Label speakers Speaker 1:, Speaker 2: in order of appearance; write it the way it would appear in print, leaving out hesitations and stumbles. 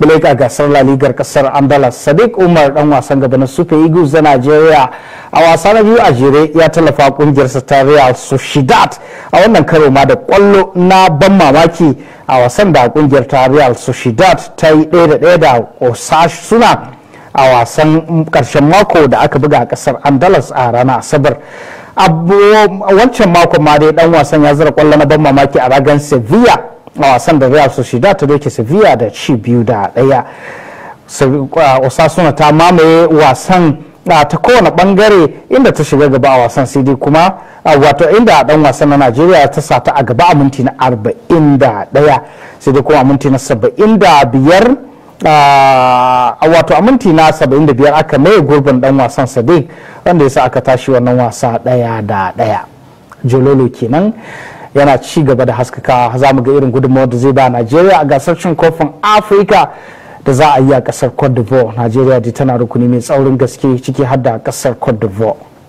Speaker 1: Buleka gasar La Ligar kasar Andalus. Sadiq Umar, dan wasan gaba na Super Eagles da Nigeria, a wasa na biyu a jere ya tallafa kungiyarsa ta Real Sociedad, a wannan karo ma da kwallo na ban mamaki a wasan da kungiyar ta Real Sociedad ta yi 1-1 da Osasuna a wasan karshen mako da aka buga a kasar Andalus a ranar Asabar. Wancan makon ma dai dan wasan ya zira kwallo na ban mamaki a ragan Sevilla a wasan da Real Sociedad ta doke Sevilla da ci 2-1. Osasuna ta mamaye wasan ta kowane bangare, inda ta shiga gaba a wasan, sai dai kuma wato inda dan wasan na Najeriya ta sata a gaba a minti na 41, sai dai kuma a minti na 75, wato a minti na 75 aka maye gurbin dan wasan Sadiq, wanda ya sa aka tashi wannan wasa 1-1. Jololo kenan yana ci gaba da haskaka. Za mu ga irin gudunmawar da zai ba Najeriya a gasar cin kofin Afirka da za a yi a kasar Cote d'Ivoire. Najeriya dai tana rukuni mai tsaurin gaske, ciki har da kasar Cote d'Ivoire.